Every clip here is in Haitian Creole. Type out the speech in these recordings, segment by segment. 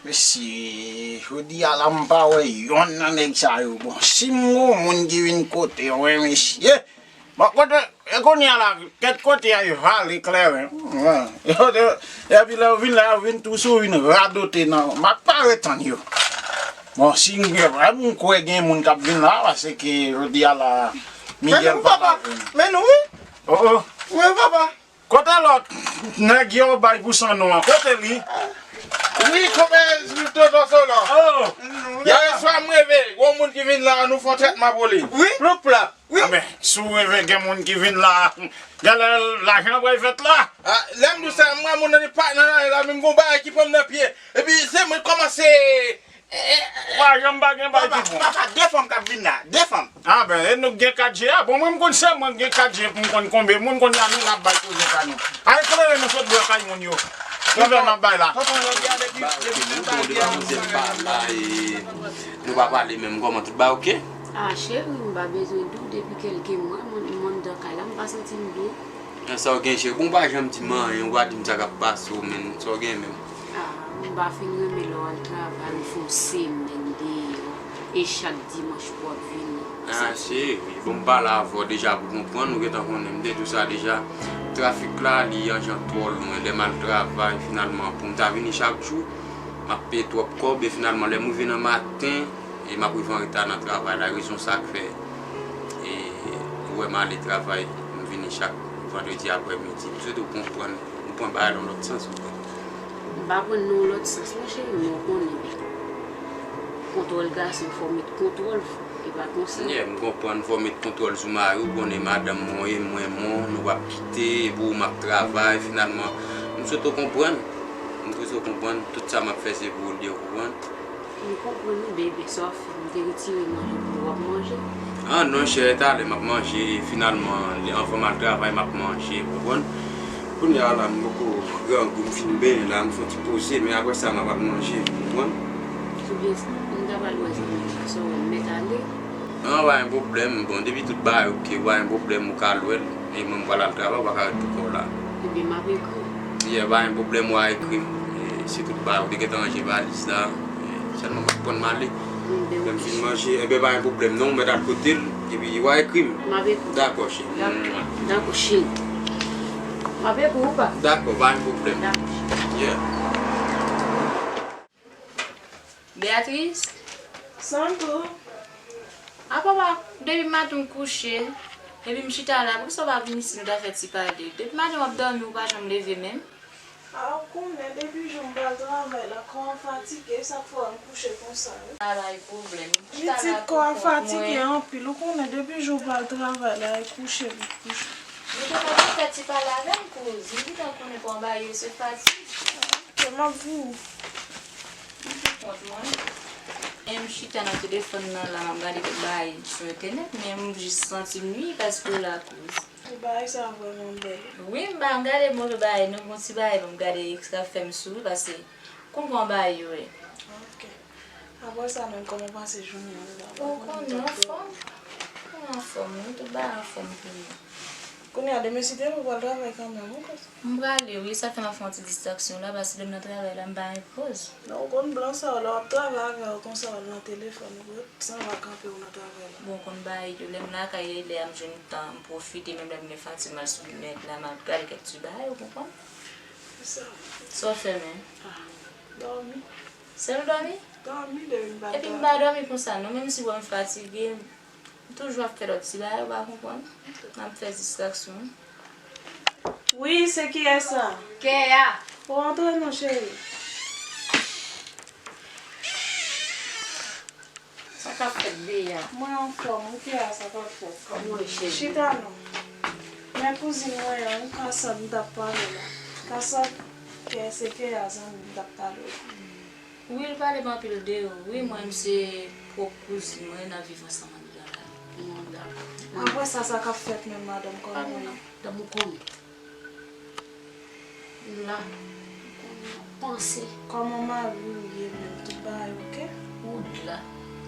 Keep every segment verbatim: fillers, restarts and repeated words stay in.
Mesye, jodi a la m pa wè yonn nan nèg sa yo. Bon, si m gon moun ki vin kote yo, wi, mesye. Bon, kote, e kounye a la, kèt kote a yo vale kleren. Wi. Yo te, epi lè yo vin la, yo vin tou sou vin radote nan. M ap pare tann yo. Bon, si m gen, m kwè gen moun k ap vin la, paske jodi a la, Miguel pa la vin. Men nou, wi. Oh, oh. Wi, papa. Kote lòt nèg yo bay pou san nou an? Kote li? Wi, kòmè tonton Solo. Oh! Yè swa m reve, gon moun ki vin la, nou fè yon trètman pou li. Wi. Ploup la. Wi. Anben, si w reve gen moun ki vin la, genlè lajan pral fèt la. Ah, lè m di w sa, m wè moun nan li pa nan la, la menm gon bagay ki pran m nan pye. Epi se mwen kòmanse. Ou pa janm pa gen bay ki bon. Papa, de fanm k ap vin la. De fanm. Ah ben, e nou k gen kat G a. Bon, mwen, m konn se mwen k gen kat G pou m konn konbe moun, kounye a nou la ap bay koze pa nou. Al klere nou sot bwè kay moun yo. Konbe n ap bay la. Tonton, jodi a depi, depi nou pa gen ansanm. Nou pa pale menm, kòman tout bagay oke? Ah, cheri, m pa bezwen di w, depi kèlke mwa, mwen, mwen anndan kay la, m pa santi m byen. Men sa w gen, cheri? Bon, w pa janm di m anyen, w pa di m sa k ap pase w, men sa w gen menm? Ah, m pa fin renmen lè w al travay, ou fè yon semèn deyò, e chak dimanch pou w ap vini. Ah, cheri, bon, m pale avè w deja pou konprann, ou gentan konnen m te di w sa deja. Trafik la, li an jan twò lwen. Lè m al travay, finalman, pou m ta vini chak jou, m ap peye twòp kòb, e finalman, lè m rive nan maten, e m ap rive an reta nan travay la. Rezon sa k fè, e, ou wè m ale travay, m vini chak vandredi aprèmidi. M swete w konprann, ou pran bagay la yon lòt sans, ou konprann. M pa pran nan yon lòt sans non, cheri, men ou konnen. Kontwòl gason, fò w met kontwòl, e pa konsa. Yeah, m konprann, fò w met kontwòl sou mari w, ou konnen madanm mwen, mwen, mwen, nou p ap kite, e pou ou m ap travay, finalman. M swete w konprann. M swete w konprann, tout sa m ap fè se pou ou l ye, ou konprann. M konprann wi, bebe, sa w ap fè, m te retire manje pou ou, w ap manje? Ah non, chè, talè m ap manje, e finalman, lè, anvan m al travay, m ap manje, ou konprann? Kounye a la, m poko grangou, m fin benyen la, m fè yon ti poze, men apre sa, m ap al manje, ou konprann? Oubyen, m ta pral wè zanmi m, sa w wè m mèt ale? Non, pa gen pwoblèm, bon, depi tout bagay oke, pa gen pwoblèm, ou ka al wè l. E mwen, m pral al travay, ou pa ka ret pou kò w la. Ebyen, m ap ekri w. Yeah, pa gen pwoblèm, w a ekri m. E, si tout bagay, ou te gentan ranje valiz la. E, sèlman m ap pran m ale. Lè m fin manje, enben, pa gen pwoblèm, non, ou mèt al kote l. Epi, w a ekri m. M ap ekri w. Dakò, cheri. Dakò. Dakò, cheri. M ap ekri w, pa. Dakò, pa gen pwoblèm. Dakò, cheri. Yeah. Beatrice? Santo. A papa, depi maten m kouche, epi m chita la, poukisa w pa vin isit nou ta fè ti pale? Depi maten w ap dòmi, ou pa janm leve menm. A, ou konnen, depi jou m pral travay la, kò a fatige, sa k fè m kouche konsa, wi. Ala e pwoblèm. Pitit, kò a fatige anpil, ou konnen, depi jou m pral travay la, e kouche m kouche. Ou te mèt fè ti pale avè m, kouz. M gentan konnen kò w bagay yo se fatig. Ok, m ap vini. M pou kont mwen. E m chita nan telefòn nan la, m ap gade kèk bagay sou entènèt, men m jis santi m nwi paske w la kouz. Ti bagay sa vrèman bèl. Wi, m pa m gade move bagay, non, bon ti bagay, bon, m gade sa k fè m souri, paske konn kòman bagay yo ye. Ok. Apre sa menm, kòman w pase jounen an la? Ou konnen anfòm. Mwen anfòm, wi, tout bagay anfòm pou mwen. Kounye a, demen si Dye vle, ou pral travay kanmenm, wi, kouz? M prale, wi, sa fè m ap fè yon ti distraksyon la, paske lè m nan travay la, m pa gen poz. Non, ou konn blan sa yo, lè w ap travay avè yo konsa, w nan telefòn, ou wè, san w pa kanpe, ou nan travay la. Bon, konn bagay yo, lè m lakay, lè a m jwenn tan, m pwofite, menm lè m gen fatig, m al sou nèt la, m al gade kèk ti bagay, ou konprann? Se sa. Sa w fè menm? Ah, dòmi. Sèl dòmi? Dòmi, depi m pa travay. Epi m pa dòmi konsa, non, menm si w wè m fatige, M toujou ap fè lòt ti bagay, ou pa konprann. M ap fè distraksyon. Wi, se kiyès sa? Keya. O, antre non, cheri. Sa k ap fèt, Beya? Mwen anfòm, wi, Keya, sa k ap fèt? Kòman w ye, cheri? Chita non. Men kouzin mwen an, Kasab m t ap pale la. Kasab, Keya, se Keya zanmi m t ap pale la. Wi, l pale m anpil de ou. Wi, mwen menm se pwòp kouzin mwen, n ap viv ansanm anndan la. Bon, dakò. Apre sa, sa k ap fèt menm, madanm, kòman w ye? Madanm, ou konnen. M la, m konnen, m ap panse. Kòman mari w ye menm? Tout bagay oke? Ou la,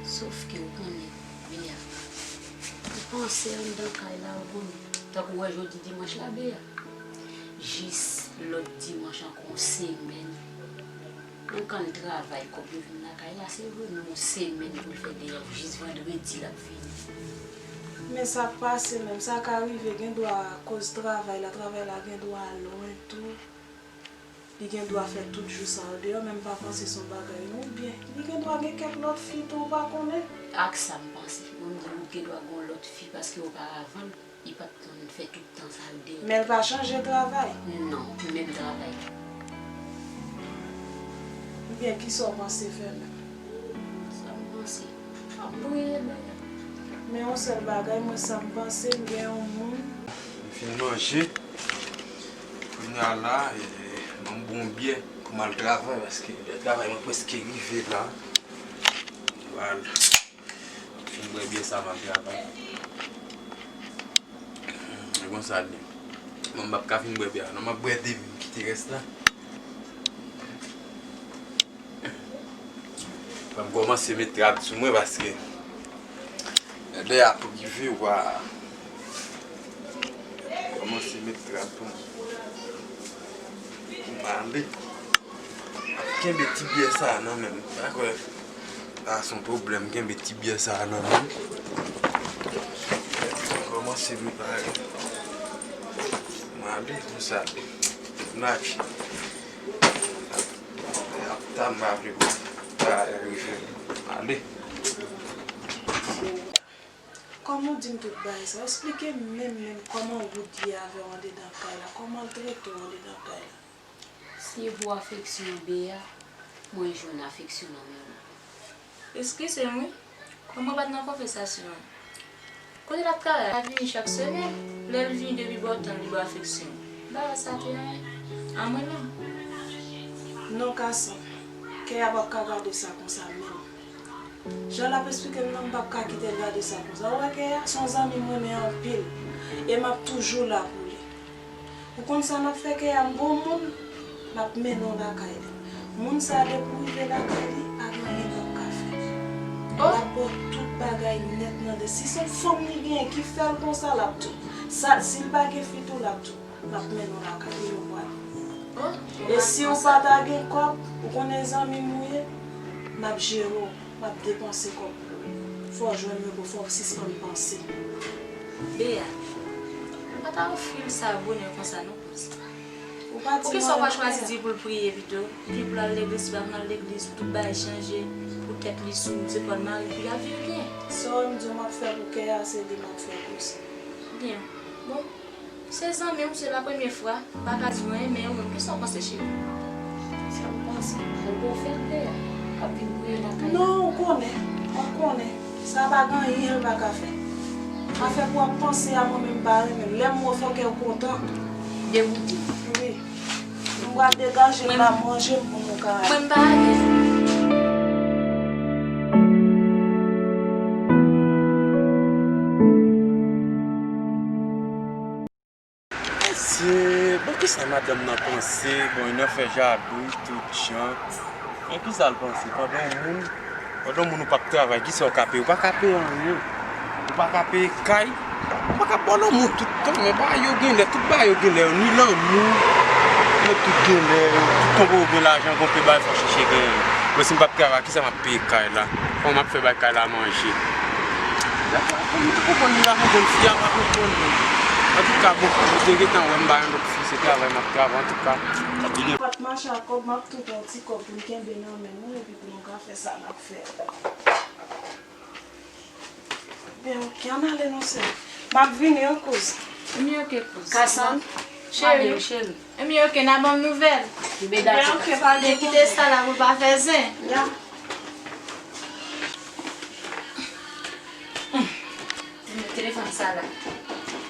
sòf ke ou konnen, Beya. M panse anndan kay la, ou konnen. Tankou w wè jodi dimanch la, Beya. Jis lòt dimanch ankò yon semèn. Ankan l travay kòb yo vin lakay la, se vre, men yon semèn pou l fè deyò, jis vandredi l ap vini. Men sa k pase menm, sa ka rive, gen dwa akoz travay la, travay la gen dwa lwen tou. Li gen dwa fè tout jou sa yo deyò, men m pa panse se yon bagay non, oubyen li gen dwa gen kèk lòt fi tou, ou pa konnen. Ak sa m panse, mwen m di ou gen dwa gen yon lòt fi, paske oparavan, li pa t konn fè tout tan sa yo deyò. Men l pa chanje travay? Non, menm travay. Oubyen kisa w panse fè menm? Sa m panse? M ap priye, Beya. Men yon sèl bagay, mwen sa m panse, m gen yon moun. M fin manje. Kounye a la, e, ban m bon byè pou m al travay, paske lè travay mwen prèske rive la. Vwala. Fin bwè byè sa, m al travay. E konsa l ye. Bon, m p ap ka fin bwè byè a non, m ap bwè de m kite rès la. Fò m kòmanse met trap sou mwen, paske lè a ap rive, wa. Kòmanse met trap pou m, pou m ale. Kenbe ti byè sa a nan men m. Pa kwè sa se yon pwoblèm, kenbe ti byè sa a nan men m. Kòmanse prepare. M ale konsa. M lage. Ap ta m pa vle pou ta rive. M ale. Kòman w di m tout bagay sa? Esplike m menm, menm kòman Wood ye avè w andedan kay la? Kòman l trete w andedan kay la? Si e pou afeksyon, Beya, mwen jwenn afeksyon nan men ou. Eskize m, wi. Kòman w pa t nan konvèsasyon an? Kote l ap travay? L ap vini chak semèn. Lè l vini depi bò tan, li ba w afeksyon. Bagay sa te anyen. A mwen menm. Non, Kasab. Keya p ap ka gade sa konsa menm. Jan l ap esplike m nan, m p ap ka kite l gade sa konsa. Ou wè Keya, se yon zanmi m renmen anpil. E m ap toujou la pou li. Ou konn sa n ap fè, Keya? M gon moun, m ap mennen w lakay li. Moun sa a, depi w rive lakay li, pa gen anyen l p ap ka fè. L ap ba w tout bagay nèt nan de. Si se yon fanm li genyen ki fè l konsa, l ap di w. Sa, si l pa gen fi tou, l ap di w. M ap mennen w lakay li, ou pral. E si w pa ta gen kòb, ou konnen zanmi m ou ye, m ap jere w. M ap depanse kòb pou ou. Fò w jwenn repo, fò w sispann panse. Bea, ou pa ta ofri l sa bonè konsa non, kouzin. Ou pa di m anyen. Poukisa w pa chwazi di pou l priye pito? Epi pou l al legliz, si l pa vin al legliz, tout bagay chanje, pou tèt li sou zepòl mari l, pou l ap viv byen. Sa w wè m di w m ap fè pou Keya, se li m ap fè pou sa. Byen. Bon. Se zanmi w, se la premye fwa, m pa ka di w anyen, men ou menm, kisa w panse, cheri? Sa m panse, ou bon fè l, Bea, k ap vin priye lakay la. Non, ou konnen, ou konnen, sa pa gen anyen l pa ka fè. Afè pou w ap panse a, mwen menm m pa renmen l. Lè m wè w fè kè w kontan. Dewoute. Wi. M pral degaje m la, manje m pou nou ka ale. Mwen m pa ale. Mesye, bon, kisa madanm nan panse? Bon, li nan fè jabri, tout jan. Men kisa l panse? Pandan yon moun, pandan yon moun ou p ap travay, kisa w ka peye? Ou pa ka peye anyen. Ou pa ka peye kay. Ou pa ka ba w lanmou tout tan. Men bagay yo gen lè, tout bagay yo gen lè yo. Ni lanmou, yo tout gen lè yo. Tout tan pou yo gen lajan, gon pe bagay fò chèche genyen. Men si m p ap travay, kisa m ap peye kay la? Kòman m ap fè bay kay la manje? Dakò, kòm m te konprann li la, mwen jwenn fi a pa konprann mwen. Antouka, bon, ou te gentan wè m ba yon lòt fi, se travay m ap travay, antouka. Sa te gen. Pa t mache ak kòb, m ap tou pran ti kòb pou n kenbe nan men nou, epi pou nou ka fè sa n ap fè. Ebyen, oke, ann ale non, sè. M ap vini, wi, kouz. Ebyen, oke, kouz. Kasann, cheri. Ebyen, oke, n a ban m nouvèl. Ebyen, oke, pa gen pwoblèm. Kite sa la pou l pa fè zen. Ya. Telefòn sa la.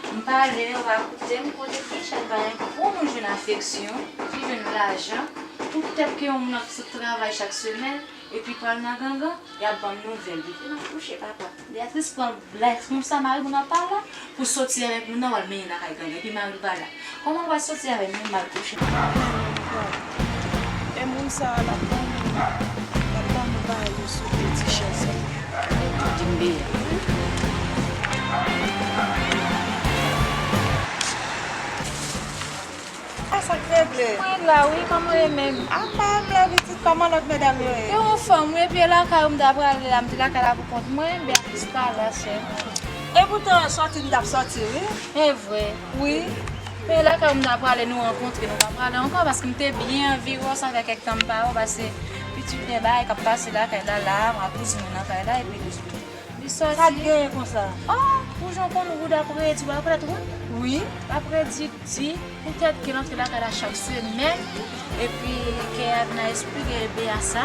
M pale, yo pa koute m, kote ki jan pa gen pou moun jwenn afeksyon, ki jwenn lajan, poutèt ke yon moun ap sot travay chak semèn, epi pral nan gangan, y ap ban m nouvèl. Depi m akouche, papa. Beatrice pran lèsponsab mari moun nan pa la, pou soti avèk moun nan, w al mennen lakay gangan, epi mari l pa la. Kòman w pral soti avè m menm mal kouche? E moun sa a l ap ban nou, l ap ban nou bagay yo sou de ti chèz sa. Di m byen. A sa k regle? Mwen la wi, kòman w ye menm? Apa m la pitit, kòman lòt medam yo ye? Yo anfòm wi, epi e lakay ou m ta prale la, m te lakay la pou kont mwen, Beatrice pa la sè. Epoutan sòti m t ap sòti wi. E vre. Wi. Men lakay ou m ta prale, nou rankontre, nou pa prale ankò, paske m te byen anvi wè w, sa fè kèk tan m pa wè w, paske pitit gen bagay k ap pase lakay la, la, m ap kouzin mwen nan kay la, epi li sòti. Sa t genyen konsa? Oh, pou jan w konn Wood ap redi, w ap redi Wood? Wi. L ap redi, di, poutèt ke l antre lakay la chak semèn, epi ke Adna esplike Bea sa,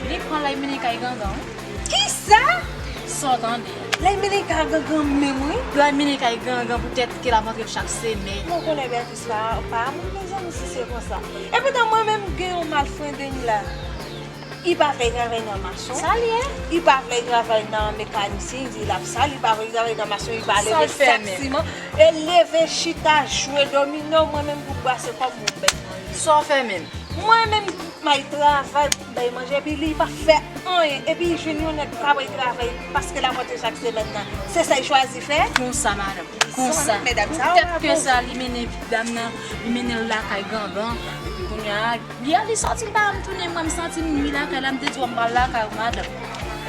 li pran l al mennen kay gangan, wi. Kisa? Sa w tande a? L al mennen kay gangan menm, wi. L al mennen kay gangan poutèt ke l ap antre l chak semèn. Mwen konnen Beatrice pa, pa moun mezanmi si se konsa. Epoutan mwen menm gen yon malfrendeng la. Li pa vle travay nan mason. Sa l ye? Li pa vle travay nan mekanisyen, li di l ap sal, li pa vle travay nan mason, li pa leve sak siman. E leve chita jwe domino, mwen menm pou brase kòb mwen bay manje. Sa w fè menm? Mwen menm, m al travay pou m bay manje, epi li pa fè anyen. Epi li jwenn yon nèg k ap al travay, paske l ap antre chak semèn nan. Se sa l chwazi fè? Konsa, madanm. Konsa. Medam sa yo pa bon. Poutèt ke sa, li mennen dam nan, li mennen l lakay gangan. Epi kounye a, li a, li sòti, li pa janm tounen, mwen, m santi m nwi lakay la, m te di w m pral lakay ou, madanm.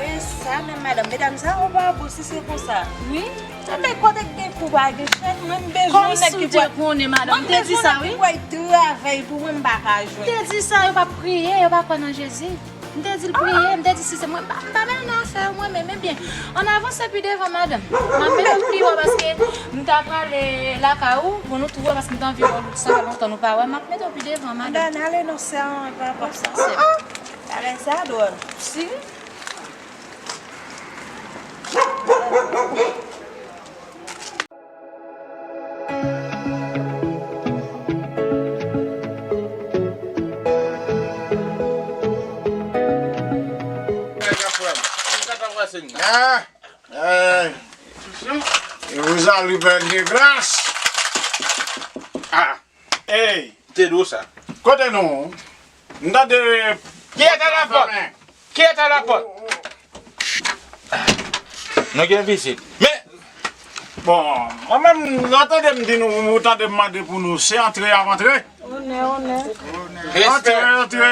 E sa menm, madanm, medam sa yo pa bon, si se konsa. Wi. Enben, kote k gen kou pa gen chèn, mwen m bezwen yon nèg ki pral. Kòmsi w te konnen, madanm, m te di sa, wi. Mwen m bezwen yon nèg ki pral travay pou mwen, m pa ka jwenn. M te di sa, yo p ap priye, yo pa kwè nan Jezi. M te di l priye, m te di si se mwen, m pa, m pa menm nan afè yo mwen menm. Ebyen, ann avanse pi devan, madanm. M ap mete w pi wo paske m ta prale lakay ou, bon, nou tou wè paske m t anvi wè w, sa fè lontan nou pa wè, m ap mete w pi devan, madanm. Ann ale non, sè, an, pa, pa, pa, sè. Bagay sa dwòl. Si. Ah, eh. Rosalie Belle de Grâce. Ah, hey. Te dou sa. Kote nou? M tande. Qui est à la porte? Qui est à la porte? Nou gen vizit. Men, bon, mwen menm, nou tande m di nou, ou tande m mande pou nou, se antre y ap antre. Onè, onè. Antre, antre.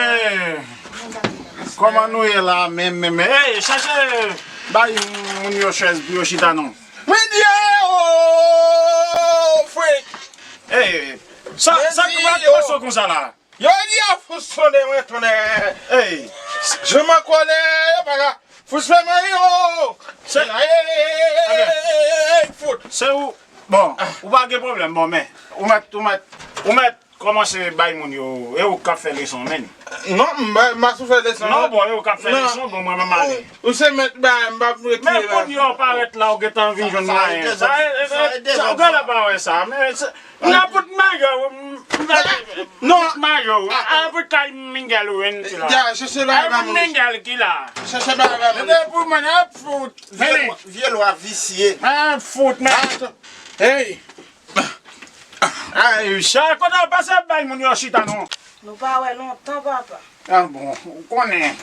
Kòman nou ye la menm, menm? Hey, chache bay moun yo chèz pou yo chita non. Men Dye, oh, frè. Hey, sa, sa k pase konsa la? Yo di a fous tonnè mwen tonnè. Ey. Je m'en colère, yo pa ka. Fous fè mwen yo. Se, ey, ey, ey, fout. Se ou. Bon, ou pa gen pwoblèm. Bon, men, ou mèt, ou mèt, ou mèt kòmanse bay moun yo. E ou k ap fè leson, men. Non, m pa, m pa sou fè leson. Non, bon, e ou k ap fè leson, bon, mwen menm ale. Ou se mèt ba, m pa pou retire la. Men kounye a ou parèt la, ou gentan vin jwenn mwen. Sa, e, e, sa, ou gentan pa wè sa, men se, N ap fout mayo, m, m, non, fout mayo. A, a, fout kay Miguel ou vin ti la. Ya, chèche bagay ba moun. Miguel ki la. Chèche bagay ba moun. Mete pou mwen, n ap fout. Vye lwa, vye lwa visye. N ap fout, men. Hey. Ay, sa, kote w pase bay moun yo chita, non? Nou pa wè lontan, papa. Ah bon, ou konnen.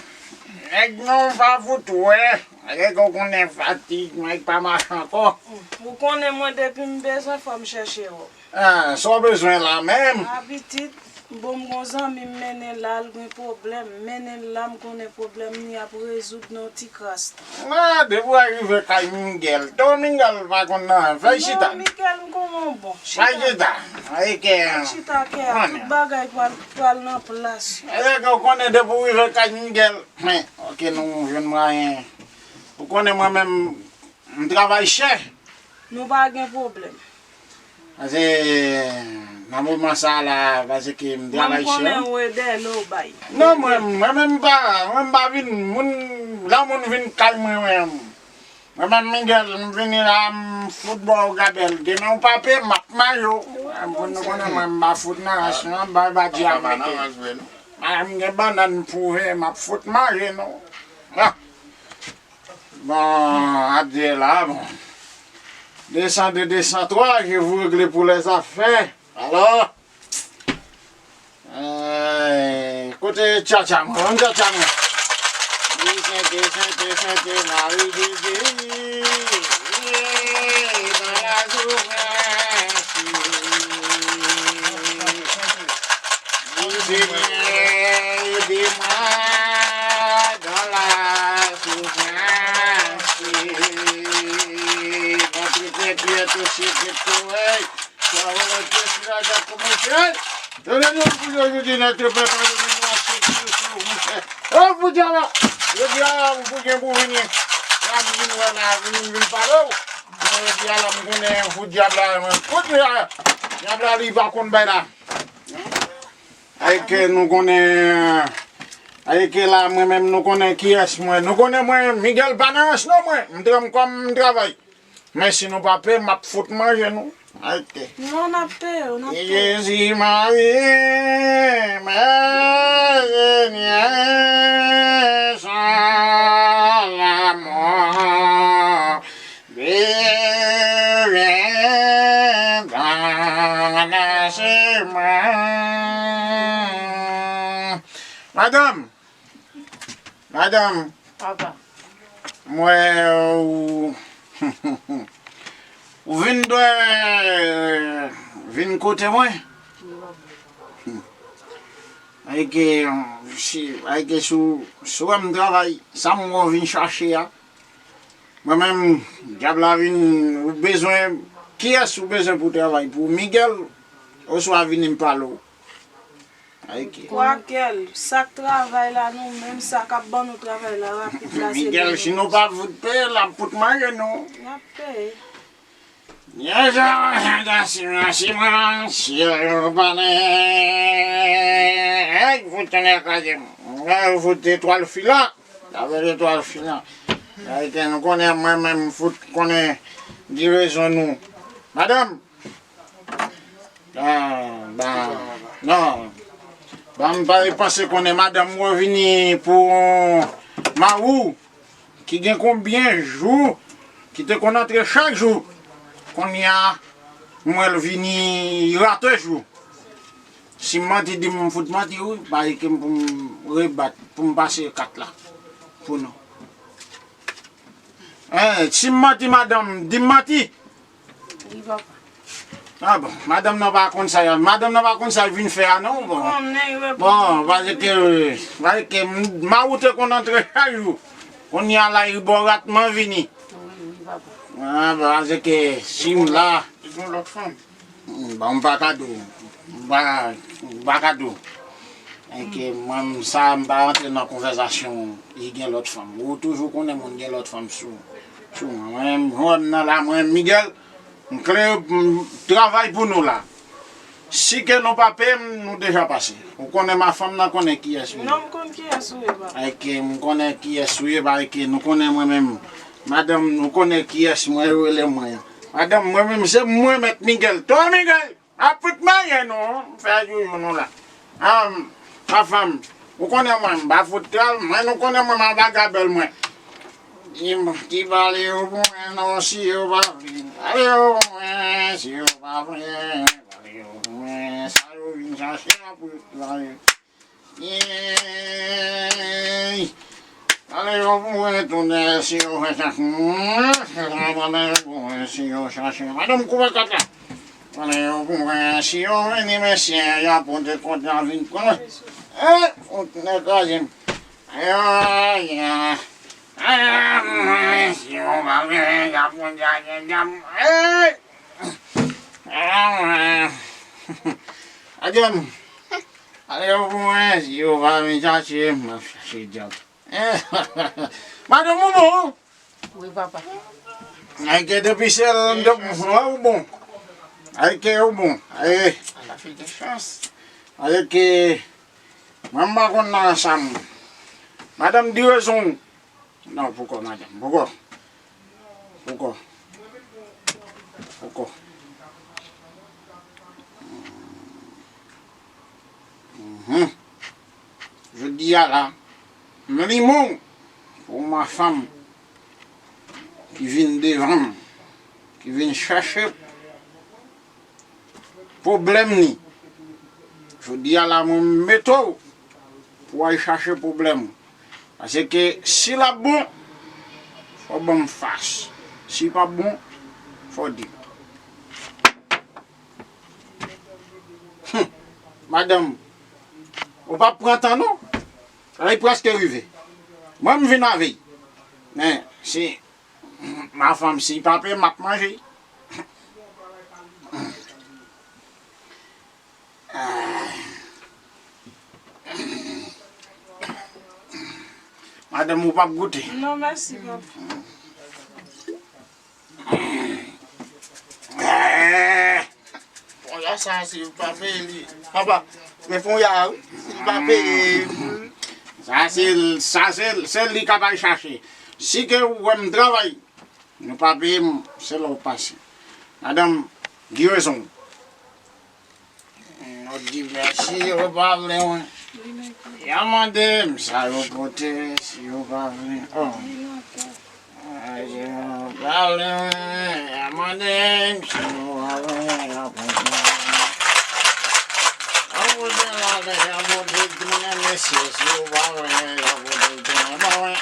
Nèg nou pa fout wè. Nèg ou konnen fatig, nèg pa mache ankò. Ou konnen mwen depi m bezwen fò m chèche w. Ah, sa w bezwen la menm? Ah, pitit, bon, m gon zanmi m mennen la, l gen pwoblèm. M mennen l la, m konnen pwoblèm li ap rezoud nan yon ti kras tan. Ah, depi w rive kay Miguel. Tou Miguel pa konn nan, fè chita. Non, Miguel, m konnen w bon. Fè chita. Fè chita, kè a, tout bagay pral, pral nan plas. Nèg ou konnen depi w rive kay Miguel. Men, oke, nou jwenn mwayen. Ou konnen mwen menm, M travay chè. Nou pa gen pwoblèm. Paske nan moman sa a la, paske m travay chè. Mwen konnen w e dèlè w bay. Non, mwen, mwen menm m pa, mwen m pa vin, moun, lè moun vin kay mwen, mwen, mwen menm Miguel, m vini la, m fout ba w gabèl. Demen w pa peye, m ap maye w. Pou nou konnen mwen, m pa fout nan rans, non, bay badji a m mete. M gen bannann pou veye, m ap fout manje nou. Ah. Bon, ap di la, bon. Deux cent deux, deux cent trois, je vous règle pour les affaires. Alors, euh, kote tchatcha mwen, ban m tchatcha mwen. Li sente, sente, sente, mari Jezi, dans la souffrance. Di Senyè, ede mwen dans la souffrance. Nan trete pyè tou se ghetto, hey. Sa va rete si la date kòmanse, hey. Tande nou pou yo jodi nan trete pyè tou se ghetto, monchè. Oh, pou dyab la. Jodi a, ou pou gen pou vini. Sa m vin wè la, vin, vin pale w. Mwen, jodi a la, m konnen fout dyab la, mwen. Kote dyab la, li pa konn bay la. Ayike nou konnen, ayike la, mwen menm nou konnen kiyès mwen. Nou konnen mwen, Miguel pa nan rans non mwen. M tra-, m kòm m travay. Men si nou pa peye, m ap fout manje nou. Ayike. Non, n ap peye w, n ap peye w. Jezi, Mari, men Senyè, san lanmò. Bebe nan semen. Madanm, madanm, papa, m wè ou, ou vin dwe vin kote mwen. Ayike, si, ayike sou, sou wè m travay, sa m wè w vin chache a. Mwen menm, dyab la vin, ou bezwen, kiyès ou bezwen pou travay? Pou Miguel, oswa vini m pale w? Ayike. Kwakèl, sa k travay la, nou menm sa k ap ban nou travay la, rapid la, se Miguel, si nou pa fout peye, l ap fout manje nou. N ap peye. Nyè jan, jan, jan, siman, siman, si yo pale. Hey, fout tonnè kraze m. Hey, fout etwal filan. Avèk etwal filan. Ayike, nou konnen mwen menm fout konnen di rezon nou. Madanm. Ah, ba, non. Ba, m pa panse konnen madanm ou vini pou mari w ki gen konbyen jou ki te konn antre chak jou. Kounye a, m wè l vini rate jou. Si m manti, di m m fout manti, wi, pa rete m pou m rebat, pou m pase kat la pou nou. Hein, si m manti, madanm, di m manti. Wi, papa. Ah bon, madanm nan pa konn sa, madanm nan pa konn sa l vin fè a, non, bon. Bon, paske, paske m, mari w te konn antre chak jou. Kounye a la, li bò ratman vini. Wi, wi, papa. Ah, paske si m la. Li gen lòt fanm. Bon, m pa ka di w. M pa, m pa ka di w. Enke mwen, m sa, m pa rantre nan konvèsasyon, li gen lòt fanm. Ou toujou konnen moun gen lòt fanm sou, sou mwen. Mwen, mwen nan la, mwen, Miguel, m klè, m travay pou nou la. Si ke nou pa peye m, nou deja pase. Ou konnen ma fanm nan konnen kiyès ou ye. Non, m konn kiyès ou ye, papa. Enke m konnen kiyès ou ye, paske nou konnen mwen menm. Madanm, nou konnen kiyès mwen, yo rele mwen. Madanm, mwen menm, se mwen mèt Miguel. Tò Miguel, ap fout manje nou, fè joujou nou la. Am, ma fanm, ou konnen mwen, m pa fout tral, mwen nou konnen mwen, m a vagabèl mwen. Di m, di pale yo pou mwen, non, si yo pa vle. Pale yo pou mwen, si yo pa vle. Pale yo pou mwen, sa yo vin chache la pou yo pale. Ey! Pale yo pou mwen, tonnè, si yo fè sa. Pale yo pou mwen, si yo chache. Madanm, koupe kat la. Pale yo pou mwen, si yo vini, mesye, y a pote kòd la vin pran. Eh, fout nèg kraze m. Ay, ay, ay. Pale yo pou mwen, si yo pa vle, y a pote kòd la vin pran. Ey! Pale yo pou mwen. Madanm. Ale yo pou mwen, si yo pa vin chache, m ap chache dyab. Madanm, ou bon? Wi, papa. Ay ke depi se l, depi, wè, ou bon. Ay ke ou bon. Ay, ala fi gen chans. Ay ke, mwen m pa konn nan sa m. Madanm di rezon. Non, poko, madanm, poko. Poko. Poko. Mhm. Jodi a la, m limen w pou ma fanm ki vin devan m, ki vin chache pwoblèm ni. Jodi a la, mwen m mete w pou w al chache pwoblèm ou. Paske si l ap bon, fò w ban m fas. Si l p ap bon, fò w di m. Hum, madanm, ou p ap pran tan non. Li prèske rive. Mwen, m vin avè l. Men, si, ma fanm, si l pa peye, m ap manje. Madanm, ou p ap goute? Non, mèsi, papa. Fon ya sa, si l pa peye li. Papa, men fon ya, wi. Si l pa peye. Sa se, sa se, se li k ap al chache. Si ke ou wè m travay, nou pa peye m, se la w pase. Madanm, gen rezon. Nou di mèsi, yo pa vle mwen. Yo mande m sa yo pote, si yo pa vle. Oh. Yo pa vle mwen, yo mande m si yo pa vle, yo pote. Yo pote la, yo pote tounen, mesye, si yo pa vle, yo pote tounen, ba mwen.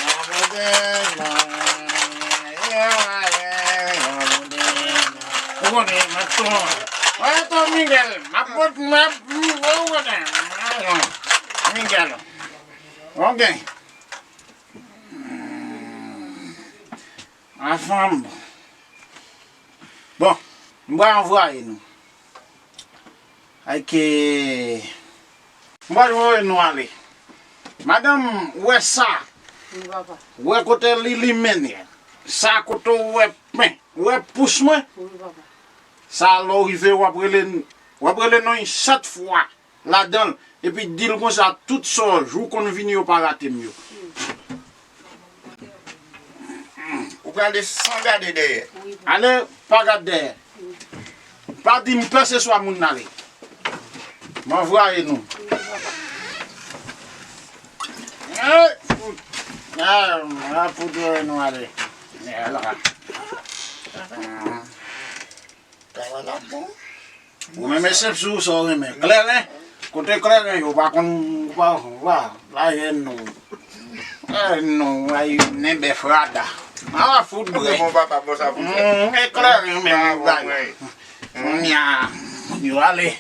Yo pote, ba mwen. Yo pote, yo pote. Ou konnen, m ap tou. Mwen tou Miguel, m ap pot, m ap, ou konnen. Miguel. Ok. Ma fanm. Bon, m pral anvwaye nou. Ay ke. M pral voye nou ale. Madanm, ou wè sa? Wi, papa. Ou wè kote li limen li a? Sa kote ou wè pen, ou wè pous mwen? Wi, papa. Sa lè w rive, w ap rele, w ap rele non l sèt fwa ladan l, epi di l konsa, tout sa w jou konn vini yo pa rate m yo. Ou prale san gade dèyè. Ale, pa gad dèyè. Pa di m pèseswa moun n ale. M anvwaye nou. Hey! Ah, ah, pou dèyè nou ale. Ala. Travay la bon. Ou menm esepsi w sa w renmen. Kleren. Kote kleren yo pa konn, pa, pa, pa, la, e nou. E nou, ay, nen bèf rada. A, fout bre. Bon, papa, bon, sa pou fè. Mm, e kleren menm, bay. Kounye a, yo ale.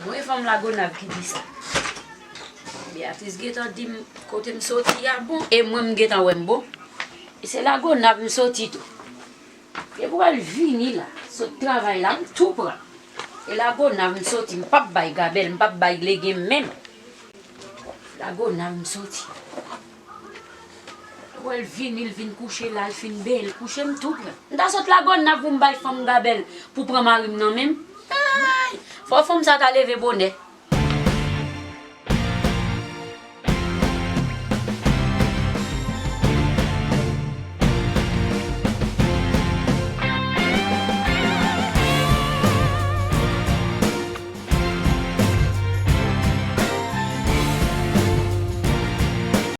Mwen fanm Lagonav ki di sa. Beatrice gentan di m kote m soti a bon. E mwen m gentan wè m bon. E se Lagonav m soti tou. Depi w al vini la, sot travay la, m tou pran. E Lagonav m soti, m p ap bay gabèl, m p ap bay legen menm. Lagonav m soti. Wè l vini, l vin kouche la, l fin benyen, l kouche, m tou pran. M ta sot Lagonav pou m bay fanm gabèl pou pran mari m nan men m. Ay! Fò fanm sa ta leve bonè.